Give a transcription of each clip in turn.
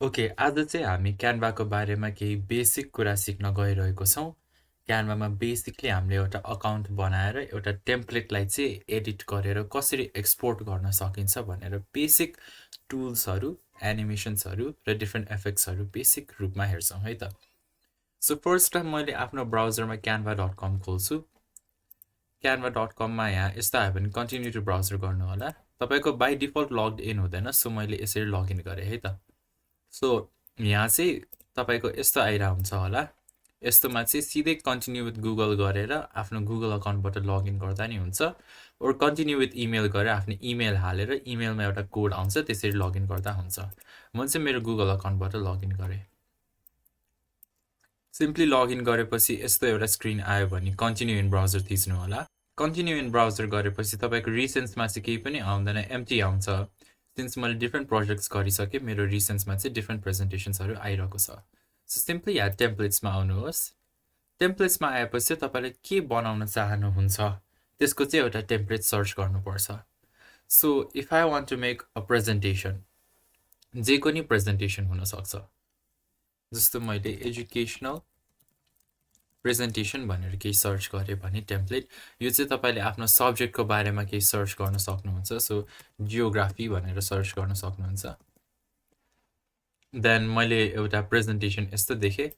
Okay, आज चाहिँ हामी क्यानभाको बारेमा केही बेसिक कुरा सिक्न गइरहेको छौँ। क्यानभामा बेसिकली हामीले एउटा अकाउन्ट बनाएर एउटा टेम्प्लेटलाई चाहिँ एडिट गरेर कसरी एक्सपोर्ट गर्न सकिन्छ भनेर बेसिक टुल्सहरू, एनिमेसन्सहरू र डिफ्रेन्ट इफेक्ट्सहरू बेसिक रूपमा हेर्छौँ है त। सो फर्स्ट टाइम मैले आफ्नो ब्राउजरमा canva.com खोल्छु। canva.comमा यहाँ यस्तो आयो भने कन्टिन्यू टु ब्राउजर गर्नु होला। तपाईँको बाई डिफल्ट लगड इन हुँदैन, सो मैले यसरी लगइन गरेँ है त। सो यहाँ चाहिँ तपाईँको यस्तो आइरहेको हुन्छ होला। यस्तोमा चाहिँ सिधै कन्टिन्यू विथ गुगल गरेर आफ्नो गुगल अकाउन्टबाट लगइन गर्दा नि हुन्छ, ओर कन्टिन्यू विथ इमेल गरेर आफ्नो इमेल हालेर इमेलमा एउटा कोड आउँछ, त्यसरी लगइन गर्दा हुन्छ। म चाहिँ मेरो गुगल अकाउन्टबाट लगइन गरेँ। सिम्पली लगइन गरेपछि यस्तो एउटा स्क्रिन आयो भने कन्टिन्यू इन ब्राउजर थिच्नु होला। कन्टिन्यू इन ब्राउजर गरेपछि तपाईँको रिसेन्ट्समा चाहिँ केही पनि आउँदैन, एम्प्टी आउँछ। सिन्स मैले डिफ्रेन्ट प्रोजेक्ट्स गरिसकेँ, मेरो रिसेन्ट्समा चाहिँ डिफ्रेन्ट प्रेजेन्टेसन्सहरू आइरहेको छ। सो सिम्पली यहाँ टेम्प्लेट्समा आउनुहोस्। टेम्प्लेट्समा आएपछि तपाईँले के बनाउन चाहनुहुन्छ त्यसको चाहिँ एउटा टेम्प्लेट सर्च गर्नुपर्छ। So if I want to make a presentation, जेको नि प्रेजेन्टेसन हुनसक्छ, जस्तो मैले एजुकेसनल प्रेजेन्टेसन भनेर केही सर्च गरेँ भने टेम्प्लेट, यो चाहिँ तपाईँले आफ्नो सब्जेक्टको बारेमा केही सर्च गर्न सक्नुहुन्छ। सो जियोग्राफी भनेर सर्च गर्न सक्नुहुन्छ। देन मैले एउटा प्रेजेन्टेसन यस्तो देखेँ,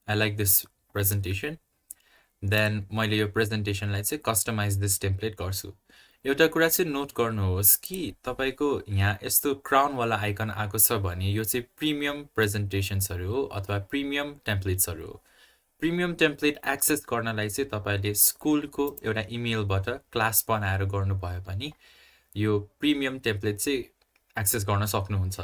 I like this presentation. Then मैले यो प्रेजेन्टेसनलाई चाहिँ कस्टमाइज दिस टेम्प्लेट गर्छु। एउटा कुरा चाहिँ नोट गर्नुहोस् कि तपाईँको यहाँ यस्तो क्राउनवाला आइकन आएको छ भने यो चाहिँ प्रिमियम प्रेजेन्टेसन्सहरू हो अथवा प्रिमियम टेम्प्लेट्सहरू हो। प्रिमियम टेम्प्लेट एक्सेस गर्नलाई चाहिँ तपाईँले स्कुलको एउटा इमेलबाट क्लास बनाएर गर्नुभयो भने यो प्रिमियम टेम्प्लेट चाहिँ एक्सेस गर्न सक्नुहुन्छ।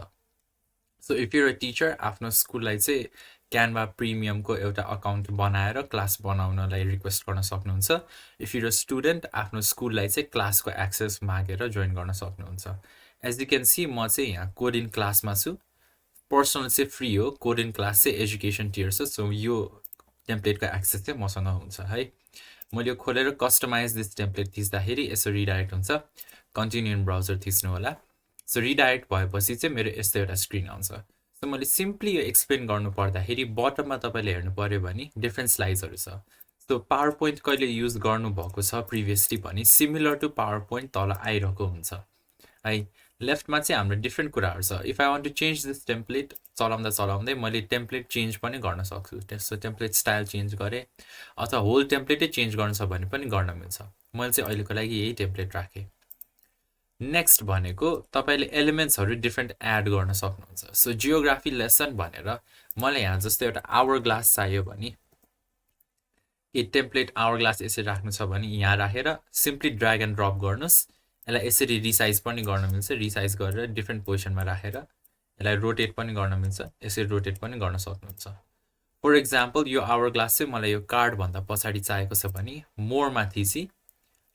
So if your a teacher, आफ्नो स्कुललाई चाहिँ क्यानभा प्रिमियमको एउटा अकाउन्ट बनाएर क्लास बनाउनलाई रिक्वेस्ट गर्न सक्नुहुन्छ। इफ युर अ स्टुडेन्ट, आफ्नो स्कुललाई चाहिँ क्लासको एक्सेस मागेर जोइन गर्न सक्नुहुन्छ। एज यु क्यान सी म चाहिँ यहाँ कोडिङ क्लासमा छु। पर्सनल चाहिँ फ्री हो, कोडिङ क्लास चाहिँ एजुकेसन टियर छ। सो यो टेम्प्लेटको एक्सेस चाहिँ मसँग हुन्छ है। मैले यो खोलेर कस्टमाइज दिस टेम्प्लेट थिच्दाखेरि यसो रिडाइरेक्ट हुन्छ। कन्टिन्यू इन ब्राउजर थिच्नु होला। सो रिडाइरेक्ट भएपछि चाहिँ मेरो यस्तो एउटा स्क्रिन आउँछ। सो मैले सिम्पली यो एक्सप्लेन गर्नु पर्दाखेरि बटममा तपाईँले हेर्नु पऱ्यो भने डिफ्रेन्ट स्लाइड्सहरू छ। सो पावर पोइन्ट कहिले युज गर्नुभएको छ प्रिभियसली भने सिमिलर टु पावर पोइन्ट तल आइरहेको हुन्छ है। लेफ्टमा चाहिँ हाम्रो डिफ्रेन्ट कुराहरू छ। If I want to change this template, चलाउँदा चलाउँदै मैले टेम्प्लेट चेन्ज पनि गर्न सक्छु। त्यसो टेम्प्लेट स्टाइल चेन्ज गरेँ अथवा होल टेम्प्लेटै चेन्ज गर्नु छ भने पनि गर्न मिल्छ। मैले चाहिँ अहिलेको लागि यही टेम्प्लेट राखेँ। नेक्स्ट भनेको तपाईँले एलिमेन्ट्सहरू डिफ्रेन्ट एड गर्न सक्नुहुन्छ। सो जियोग्राफी लेसन भनेर मलाई यहाँ जस्तो एउटा आवर ग्लास चाहियो भने यो टेम्प्लेट आवर ग्लास यसरी राख्नु छ भने यहाँ राखेर सिम्पली ड्र्याग एन्ड ड्रप गर्नुहोस्। यसलाई यसरी रिसाइज पनि गर्न मिल्छ, रिसाइज गरेर डिफ्रेन्ट पोजिसनमा राखेर यसलाई रोटेट पनि गर्न मिल्छ, यसरी रोटेट पनि गर्न सक्नुहुन्छ। फर इक्जाम्पल यो आवर ग्लास चाहिँ मलाई यो कार्डभन्दा पछाडि चाहिएको छ भने मोरमा थिची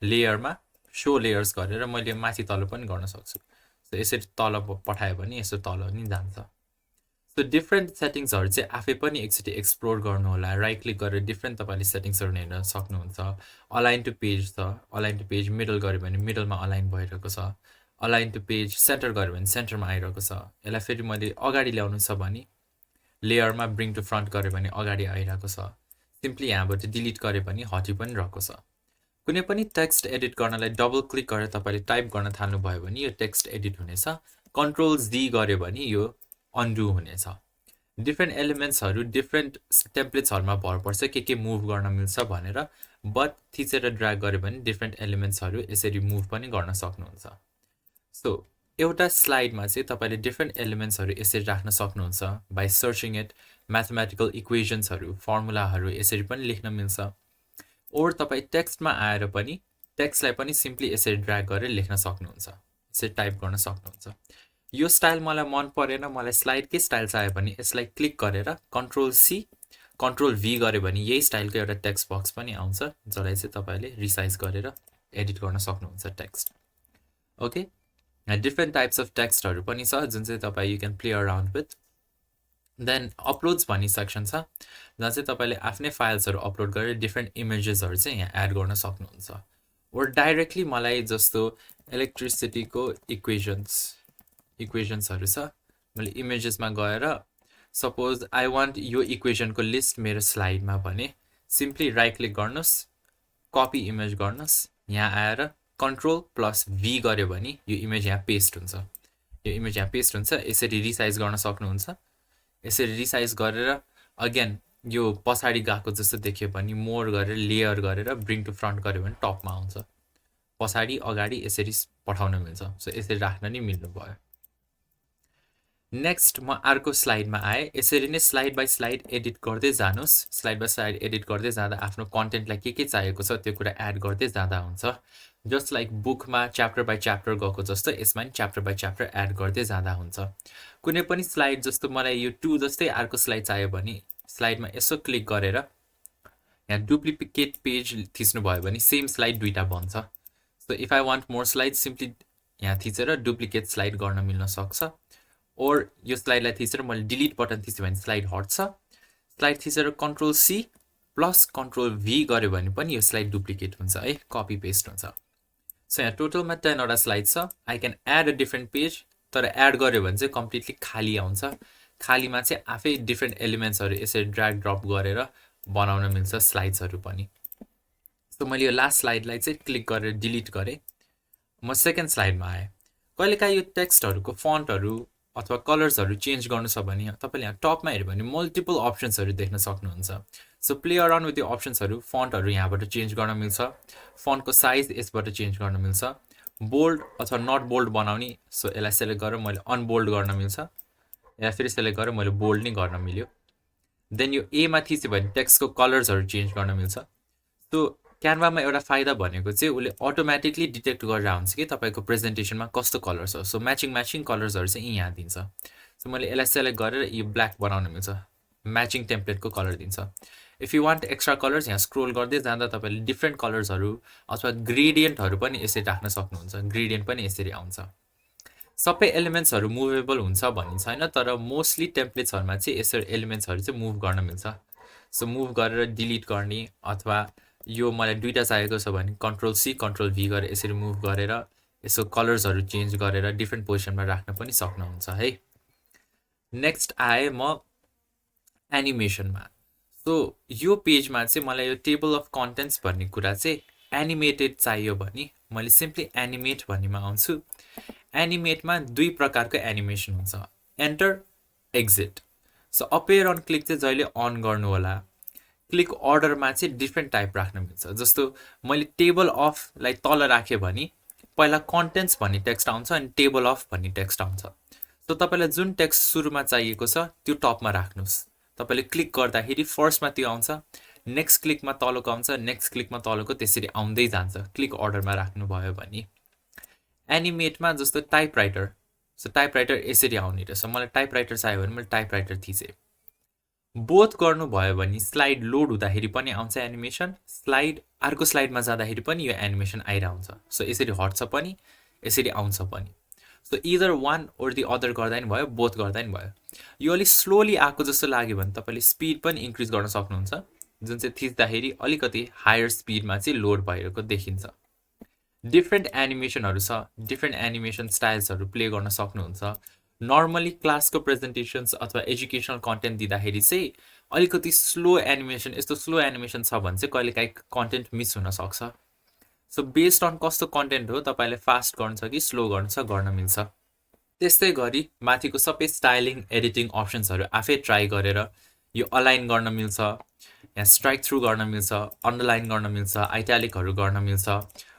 लेयरमा सो लेयर्स गरेर मैले माथि तल पनि गर्न सक्छु। सो यसरी तल पठायो भने यसो तल नि जान्छ। सो डिफ्रेन्ट सेटिङ्सहरू चाहिँ आफै पनि एकचोटि एक्सप्लोर गर्नु होला। राइट क्लिक गरेर डिफ्रेन्ट तपाईँले सेटिङ्सहरू हेर्न सक्नुहुन्छ। अलाइन टु पेज छ, अलाइन टु पेज मिडल गऱ्यो भने मिडलमा अलाइन भइरहेको छ। अलाइन टु पेज सेन्टर गऱ्यो भने सेन्टरमा आइरहेको छ। यसलाई फेरि मैले अगाडि ल्याउनु छ भने लेयरमा ब्रिङ टु फ्रन्ट गऱ्यो भने अगाडि आइरहेको छ। सिम्पली यहाँबाट डिलिट गऱ्यो भने हटि पनि रहेको छ। कुनै पनि टेक्स्ट एडिट गर्नलाई डबल क्लिक गरेर तपाईँले टाइप गर्न थाल्नुभयो भने यो टेक्स्ट एडिट हुनेछ। कन्ट्रोल जी गऱ्यो भने यो अन्डु हुनेछ। डिफ्रेन्ट एलिमेन्ट्सहरू डिफ्रेन्ट टेम्प्लेट्सहरूमा भर पर्छ के मुभ गर्न मिल्छ भनेर, बट थिचेर ड्र्याग गऱ्यो भने डिफ्रेन्ट एलिमेन्ट्सहरू यसरी मुभ पनि गर्न सक्नुहुन्छ। सो एउटा स्लाइडमा चाहिँ तपाईँले डिफ्रेन्ट एलिमेन्ट्सहरू यसरी राख्न सक्नुहुन्छ बाई सर्चिङ इट। म्याथमेटिकल इक्वेजन्सहरू, फर्मुलाहरू यसरी पनि लेख्न मिल्छ। ओर तपाईँ टेक्स्टमा आएर पनि टेक्स्टलाई पनि सिम्पली यसरी ड्र्याग गरेर लेख्न सक्नुहुन्छ, यसरी टाइप गर्न सक्नुहुन्छ। यो स्टाइल मलाई मन परेन, मलाई स्लाइडकै स्टाइल चाहियो भने यसलाई क्लिक गरेर कन्ट्रोल सी कन्ट्रोल भी गऱ्यो भने यही स्टाइलको एउटा टेक्स्ट बक्स पनि आउँछ, जसलाई चाहिँ तपाईँले रिसाइज गरेर एडिट गर्न सक्नुहुन्छ text. Okay, different types of टेक्स्टहरू पनि छ जुन चाहिँ तपाईँ you can play around with. Then uploads भन्ने सेक्सन छ जहाँ चाहिँ तपाईँले आफ्नै फाइल्सहरू अपलोड गरेर डिफ्रेन्ट इमेजेसहरू चाहिँ यहाँ एड गर्न सक्नुहुन्छ। ओर डाइरेक्टली मलाई जस्तो इलेक्ट्रिसिटीको इक्वेजन्सहरू छ, मैले इमेजेसमा गएर सपोज आई वान्ट यो इक्वेसनको लिस्ट मेरो स्लाइडमा भने सिम्पली राइट क्लिक गर्नुहोस्, कपी इमेज गर्नुहोस्, यहाँ आएर कन्ट्रोल प्लस भी गर्यो भने यो इमेज यहाँ पेस्ट हुन्छ। यो इमेज यहाँ पेस्ट हुन्छ। यसरी रिसाइज गर्न सक्नुहुन्छ। यसरी रिसाइज गरेर अगेन यो पछाडि गएको जस्तो देखियो भने मोर गरेर लेयर गरेर ब्रिङ टु फ्रन्ट गर्यो भने टपमा आउँछ। पछाडि अगाडि यसरी पठाउन मिल्छ। सो यसरी राख्न नि मिल्नु भयो। नेक्स्ट म अर्को स्लाइडमा आएँ। यसरी नै स्लाइड बाई स्लाइड एडिट गर्दै जानुहोस्। स्लाइड बाई स्लाइड एडिट गर्दै जाँदा आफ्नो कन्टेन्टलाई के चाहिएको छ त्यो कुरा एड गर्दै जाँदा हुन्छ। जस्ट लाइक बुकमा च्याप्टर बाई च्याप्टर गएको जस्तो यसमा नि च्याप्टर बाई च्याप्टर एड गर्दै जाँदा हुन्छ। कुनै पनि स्लाइड जस्तो मलाई यो 2 जस्तै अर्को स्लाइड चाहियो भने स्लाइडमा यसो क्लिक गरेर यहाँ डुप्लिकेट पेज थिच्नु भयो भने सेम स्लाइड दुईटा बन्छ। So if I want more slide simply यहाँ थिचेर डुप्लिकेट स्लाइड गर्न मिल्न सक्छ। ओर यो स्लाइडलाई थिचेर मैले डिलिट बटन थिच्यो भने स्लाइड हट्छ। स्लाइड थिचेर कन्ट्रोल सी प्लस कन्ट्रोल भी गर्यो भने पनि यो स्लाइड डुप्लिकेट हुन्छ है, कपी पेस्ट हुन्छ। सो यहाँ टोटलमा 10 वटा स्लाइड छ। I can add a different page, तर एड गर्यो भने चाहिँ कम्प्लिटली खाली आउँछ। खालीमा चाहिँ आफै डिफ्रेन्ट एलिमेन्ट्सहरू यसरी ड्र्याग ड्रप गरेर बनाउन मिल्छ स्लाइड्सहरू पनि। सो मैले यो लास्ट स्लाइडलाई चाहिँ क्लिक गरेर डिलिट गरेँ। म सेकेन्ड स्लाइडमा आएँ। कहिलेकाहीँ यो टेक्स्टहरूको फन्टहरू अथवा कलर्सहरू चेन्ज गर्नु छ भने तपाईँले यहाँ टपमा हेऱ्यो भने मल्टिपल अप्सन्सहरू देख्न सक्नुहुन्छ। सो प्ले अराउन्ड विथ यो अप्सन्सहरू। फन्टहरू यहाँबाट चेन्ज गर्न मिल्छ। फन्टको साइज यसबाट चेन्ज गर्न मिल्छ। बोल्ड अथवा नट बोल्ड बनाउने, सो यसलाई सेलेक्ट गरेर मैले अनबोल्ड गर्न मिल्छ। या फेरि सेलेक्ट गरेर मैले बोल्ड नै गर्न मिल्यो। देन यो एमा थिच्यो भने टेक्स्टको कलर्सहरू चेन्ज गर्न मिल्छ। सो क्यानभामा एउटा फाइदा भनेको चाहिँ उसले अटोमेटिकली डिटेक्ट गरेर हुन्छ कि तपाईँको प्रेजेन्टेसनमा कस्तो कलर्स हो। सो म्याचिङ कलर्सहरू चाहिँ यहाँ दिन्छ। सो मैले यसलाई सेलेक्ट गरेर यो ब्ल्याक बनाउन मिल्छ। म्याचिङ टेम्प्लेटको कलर दिन्छ। If you want extra colours यहाँ स्क्रोल गर्दै जाँदा तपाईँले डिफ्रेन्ट कलर्सहरू अथवा ग्रेडियन्टहरू पनि यसरी राख्न सक्नुहुन्छ। ग्रेडियन्ट पनि यसरी आउँछ। सबै एलिमेन्ट्सहरू मुभेबल हुन्छ भन्ने छैन, तर मोस्टली टेम्प्लेट्सहरूमा चाहिँ यसरी एलिमेन्ट्सहरू चाहिँ मुभ गर्न मिल्छ। सो मुभ गरेर डिलिट गर्ने अथवा यो मलाई दुईटा चाहिएको छ भने कन्ट्रोल सी कन्ट्रोल भी गरेर यसरी मुभ गरेर यसो कलर्सहरू चेन्ज गरेर डिफ्रेन्ट पोजिसनमा राख्न पनि सक्नुहुन्छ है। नेक्स्ट आएँ म एनिमेसनमा। सो यो पेजमा चाहिँ मलाई यो टेबल अफ कन्टेन्ट्स भन्ने कुरा चाहिँ एनिमेटेड चाहियो भने मैले सिम्पली एनिमेट भन्नेमा आउँछु। एनिमेटमा दुई प्रकारको एनिमेसन हुन्छ, enter, exit. So appear on click चाहिँ जहिले अन गर्नु होला। क्लिक अर्डरमा चाहिँ डिफ्रेन्ट टाइप राख्न मिल्छ। जस्तो मैले टेबल अफलाई तल राखेँ भने पहिला कन्टेन्ट्स भन्ने टेक्स्ट आउँछ अनि टेबल अफ भन्ने टेक्स्ट आउँछ। सो तपाईँलाई जुन टेक्स्ट सुरुमा चाहिएको छ त्यो टपमा राख्नुहोस्। तपाईँले क्लिक गर्दाखेरि फर्स्टमा त्यो आउँछ, नेक्स्ट क्लिकमा तलको आउँछ, नेक्स्ट क्लिकमा तलको, त्यसरी आउँदै जान्छ क्लिक अर्डरमा राख्नुभयो भने। एनिमेटमा जस्तो टाइपराइटर, सो टाइपराइटर यसरी आउने रहेछ। मलाई टाइपराइटर चाहियो भने मैले टाइपराइटर थिचेँ। बोथ गर्नुभयो भने स्लाइड लोड हुँदाखेरि पनि आउँछ एनिमेसन, स्लाइड अर्को स्लाइडमा जाँदाखेरि पनि यो एनिमेसन आइरहन्छ। सो यसरी हट्छ पनि यसरी आउँछ पनि। So either one or the other गर्दा नि भयो, बोथ गर्दा नि भयो। यो अलिक स्लोली आएको जस्तो लाग्यो भने तपाईँले स्पिड पनि इन्क्रिज गर्न सक्नुहुन्छ, जुन चाहिँ थिच्दाखेरि अलिकति हायर स्पिडमा चाहिँ लोड भइरहेको देखिन्छ। डिफ्रेन्ट एनिमेसनहरू छ, डिफ्रेन्ट एनिमेसन स्टाइल्सहरू प्ले गर्न सक्नुहुन्छ। नर्मली क्लासको प्रेजेन्टेसन्स अथवा एजुकेसनल कन्टेन्ट दिँदाखेरि चाहिँ अलिकति स्लो एनिमेसन, यस्तो स्लो एनिमेसन छ भने चाहिँ कहिलेकाहीँ कन्टेन्ट मिस हुनसक्छ। सो बेस्ड अन कस्तो कन्टेन्ट हो तपाईँले फास्ट गर्नु छ कि स्लो गर्नु छ गर्न मिल्छ। त्यस्तै गरी माथिको सबै स्टाइलिङ एडिटिङ अप्सन्सहरू आफै ट्राई गरेर यो अलाइन गर्न मिल्छ, यहाँ स्ट्राइक थ्रु गर्न मिल्छ, अन्डरलाइन गर्न मिल्छ, आइट्यालिकहरू गर्न मिल्छ,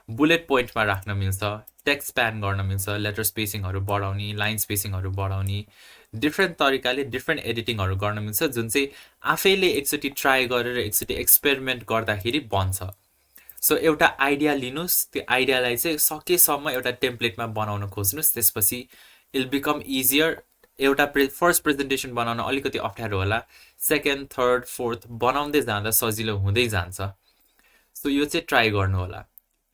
बुलेट पोइन्टमा राख्न मिल्छ, टेक्स्ट स्प्यान गर्न मिल्छ, लेटर स्पेसिङहरू बढाउने, लाइन स्पेसिङहरू बढाउने, डिफ्रेन्ट तरिकाले डिफ्रेन्ट एडिटिङहरू गर्न मिल्छ, जुन चाहिँ आफैले एकचोटि ट्राई गरेर एकचोटि एक्सपेरिमेन्ट गर्दाखेरि बन्छ। सो एउटा आइडिया लिनुहोस्, त्यो आइडियालाई चाहिँ सकेसम्म एउटा टेम्प्लेटमा बनाउन खोज्नुहोस्, त्यसपछि इल बिकम इजियर। एउटा फर्स्ट प्रेजेन्टेसन बनाउन अलिकति अप्ठ्यारो होला, सेकेन्ड थर्ड फोर्थ बनाउँदै जाँदा सजिलो हुँदै जान्छ। सो यो चाहिँ ट्राई गर्नु होला।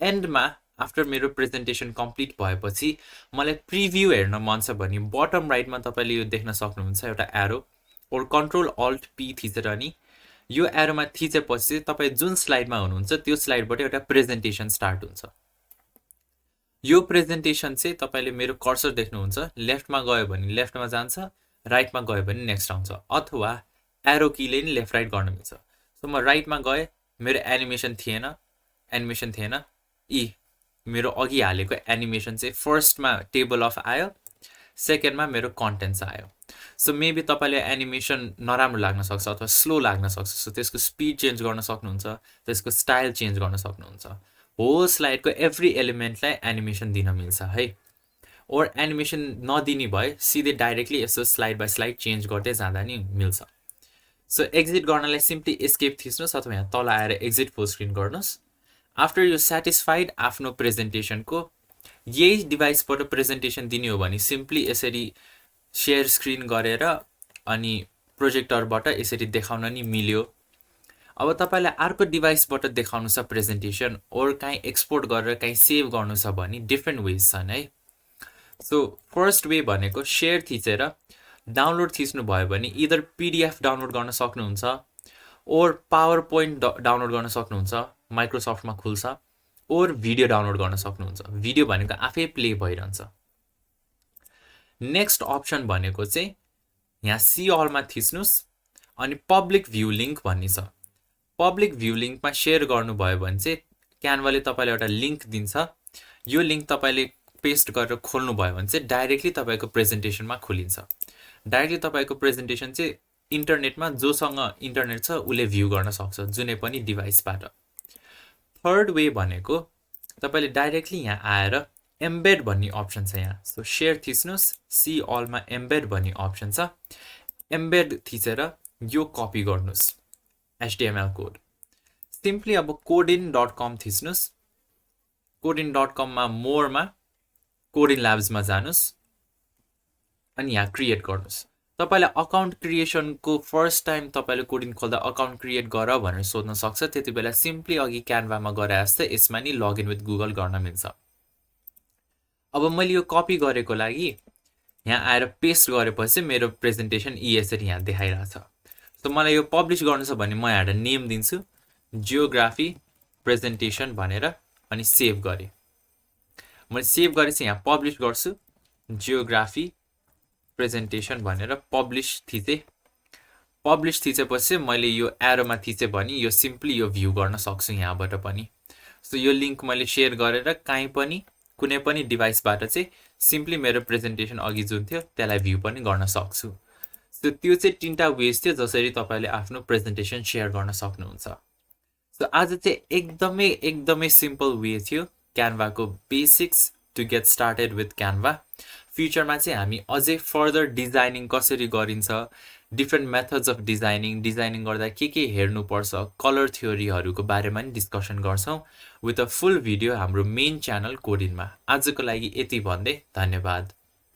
एन्डमा आफ्टर मेरो प्रेजेन्टेसन कम्प्लिट भएपछि मलाई प्रिभ्यू हेर्न मन छ भने बटम राइटमा तपाईँले यो देख्न सक्नुहुन्छ एउटा एरो, ओर कन्ट्रोल अल्ट पी थिचेर नि यो एरोमा थिचेपछि तपाईँ जुन स्लाइडमा हुनुहुन्छ त्यो स्लाइडबाट एउटा प्रेजेन्टेसन स्टार्ट हुन्छ। यो प्रेजेन्टेसन चाहिँ तपाईँले मेरो कर्सर देख्नुहुन्छ, लेफ्टमा गयो भने लेफ्टमा जान्छ, राइटमा गयो भने नेक्स्ट आउँछ अथवा एरो कीले नि लेफ्ट राइट गर्न मिल्छ सो म राइटमा गएँ मेरो एनिमेसन थिएन मेरो अघि हालेको एनिमेसन चाहिँ फर्स्टमा टेबल अफ आयो सेकेन्डमा मेरो कन्टेन्ट्स आयो सो मेबी तपाईँले एनिमेसन नराम्रो लाग्न सक्छ अथवा स्लो लाग्न सक्छ सो त्यसको स्पिड चेन्ज गर्न सक्नुहुन्छ त्यसको स्टाइल चेन्ज गर्न सक्नुहुन्छ होल स्लाइडको एभ्री एलिमेन्टलाई एनिमेसन दिन मिल्छ है ओर एनिमेसन नदिने भए सिधै डाइरेक्टली यसो स्लाइड बाई स्लाइड चेन्ज गर्दै जाँदा नि मिल्छ सो एक्जिट गर्नलाई सिम्पली एस्केप थिच्नुहोस् अथवा यहाँ तल आएर एक्जिट फुल स्क्रिन गर्नुहोस् आफ्टर यु सेटिस्फाइड आफ्नो प्रेजेन्टेसनको यही डिभाइसबाट प्रेजेन्टेसन दिने हो भने सिम्पली यसरी सेयर स्क्रिन गरेर अनि प्रोजेक्टरबाट यसरी देखाउन नि मिल्यो अब तपाईँलाई अर्को डिभाइसबाट देखाउनु छ प्रेजेन्टेसन ओर काहीँ एक्सपोर्ट गरेर काहीँ सेभ गर्नु छ भने डिफ्रेन्ट वेज छन् है सो फर्स्ट वे भनेको सेयर थिचेर डाउनलोड थिच्नु भयो भने इदर पिडिएफ डाउनलोड गर्न सक्नुहुन्छ ओर पावर पोइन्ट डाउनलोड गर्न सक्नुहुन्छ माइक्रोसफ्टमा खुल्छ ओर भिडियो डाउनलोड गर्न सक्नुहुन्छ भिडियो भनेको आफै प्ले भइरहन्छ नेक्स्ट अप्सन भनेको चाहिँ यहाँ सी अलमा थिच्नुहोस् अनि पब्लिक भ्यू लिङ्क भन्ने छ पब्लिक भ्यू लिङ्कमा सेयर गर्नुभयो भने चाहिँ क्यानभाले तपाईँलाई एउटा लिङ्क दिन्छ यो लिङ्क तपाईँले पेस्ट गरेर खोल्नुभयो भने चाहिँ डाइरेक्टली तपाईँको प्रेजेन्टेसनमा खोलिन्छ डाइरेक्टली तपाईँको प्रेजेन्टेसन चाहिँ इन्टरनेटमा जोसँग इन्टरनेट छ उसले भ्यू गर्न सक्छ जुनै पनि डिभाइसबाट थर्ड वे भनेको तपाईँले डाइरेक्टली यहाँ आएर एम्बेड भन्ने अप्सन छ यहाँ सो सेयर थिच्नुहोस् सी अलमा एम्बेड भन्ने अप्सन छ एम्बेड थिचेर यो कपी गर्नुहोस् HTML कोड सिम्पली अब codin.com थिच्नुहोस् codin.com मा मोरमा कोडिन ल्याब्समा जानुहोस् अनि यहाँ क्रिएट गर्नुहोस् तपाईँलाई अकाउन्ट क्रिएसनको फर्स्ट टाइम तपाईँले कोडिन खोल्दा अकाउन्ट क्रिएट गर भनेर सोध्न सक्छ त्यति बेला सिम्पली अघि क्यानभामा गरे जस्तै यसमा नि लगइन विथ गुगल गर्न मिल्छ अब मैले यो कपी गरेको लागि यहाँ आएर पेस्ट गरेपछि मेरो प्रेजेन्टेसन यसरी यहाँ देखाइरहेछ सो मलाई यो पब्लिस गर्नु छ भने म यहाँ एउटा नेम दिन्छु जियोग्राफी प्रेजेन्टेसन भनेर अनि सेभ गरेँ मैले सेभ गरेपछि यहाँ पब्लिस गर्छु जियोग्राफी प्रेजेन्टेसन भनेर पब्लिस थिचेपछि मैले यो एरोमा थिचेँ भने यो सिम्पली यो भ्यू गर्न सक्छु यहाँबाट पनि सो यो लिङ्क मैले सेयर गरेर काहीँ पनि कुनै पनि डिभाइसबाट चाहिँ सिम्पली मेरो प्रेजेन्टेसन अघि जुन थियो त्यसलाई भ्यू पनि गर्न सक्छु सो त्यो चाहिँ तीनटा वेज थियो जसरी तपाईँले आफ्नो प्रेजेन्टेसन सेयर गर्न सक्नुहुन्छ सो आज चाहिँ एकदमै सिम्पल वे थियो क्यानभाको basics to get started with Canva फ्युचरमा चाहिँ हामी अझै फर्दर डिजाइनिङ कसरी गरिन्छ डिफ्रेन्ट मेथड्स अफ डिजाइनिङ गर्दा के हेर्नुपर्छ कलर थ्योरीहरूको बारेमा नि डिस्कसन गर्छौँ विथ अ फुल भिडियो हाम्रो मेन च्यानल कोडिनमा आजको लागि यति भन्दै धन्यवाद